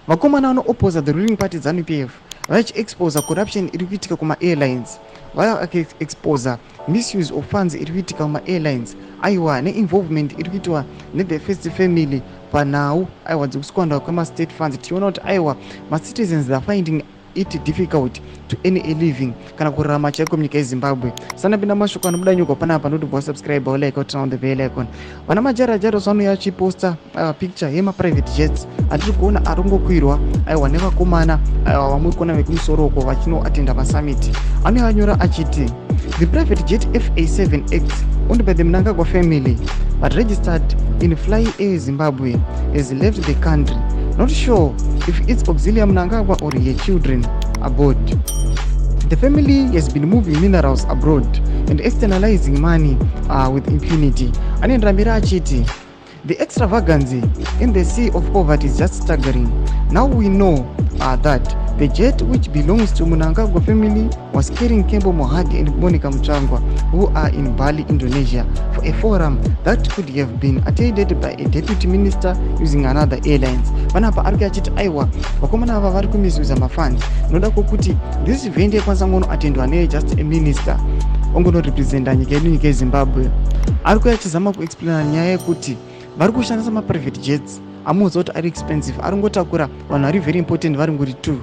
Vakomana vanoopposa the ruling party ZANU PF vachiexposa corruption iri kuitika kumaairlines, vaexposa misuse of funds iri kuitika kumaairlines, aiwa, neinvolvement iri kuitwa nethe first family panhau, aiwa, dzekusquanderwa kwemastate funds. Tichiona kuti, aiwa, macitizens are finding it difficult to earn a living kana kurarama chaiko munyika yeZimbabwe. Sanapinda mashoko anobuda nyuka panapa, ndotobva wasubscribe, walike, turn on the bell icon. Vana majarajaro vanouya achiposta picture yemaprivate jets atiri kuona ari kungokwirwa, aiwa, nevakomana, aiwa, vamuri kuona vekumusoro uko vachinoatenda masummit. Anouya anyora achiti the private jet FA7X owned by the Mnangagwa family but registered in Fly Air Zimbabwe has left the country. Not sure if it's Auxilia Mnangagwa or her children aboard. The family has been moving minerals abroad and externalizing money with impunity. Anoenderambira achiti the extravagancy in the sea of poverty is just staggering. Now we know that the jet which belongs to Mnangagwa family was carrying Kembo Mohadi and Monica Mutsvangwa, who are in Bali, Indonesia, for a forum that could have been attended by a deputy minister using another airlines. Panapa ari achiti, aiwa, vakomana ava vari kumisusa mafunds noda kwokuti this event yakwanisa ngonoatendwa nejust a minister ongonorepresenta nyika yedu, nyika yeZimbabwe. Ari kuya achizama kuexplaina nyaya yekuti vari kushandisa maprivate jets amuudza kuti ari expensive, ari ngotakura vanhu vari very important, vari ngori two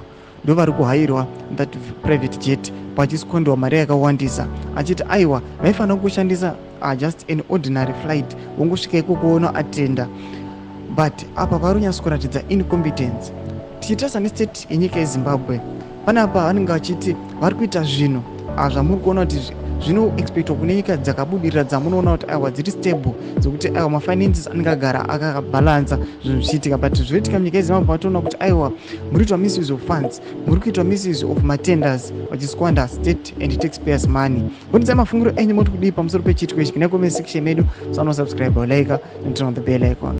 ndo vari kuhairwa that private jet, pachisquanderwa mari yakawandisa. Achiti, aiwa, vaifanira kushandisa just an ordinary flight, vongosvika ikoko vonoatenda, but apa vari kunyatso kuratidza incompetence. Tichitarisa nestate yenyika yeZimbabwe panapa, vanenge vachiti vari kuita zvinhu zvamuri kuona kuti zvinoexpectwa kune nyika dzakabudirira, dzamunoona kuti, aiwa, dziri stable, dzekuti, aiwa, mafinances anenge agara akabhalansa zvinhu zvichiitika. But zvinoitika munyika yeZimbabwe, vatoona kuti, aiwa, muri kuitwa misuse of funds, muri kuitwa misuse of matenders, vachisquander state and taxpayers' money. Bonidzai mafungiro enyu, moti kudii pamusoro pechiitiko ichi? Kune comment section medu. Sanosubscribe, like and turn on the bell icon.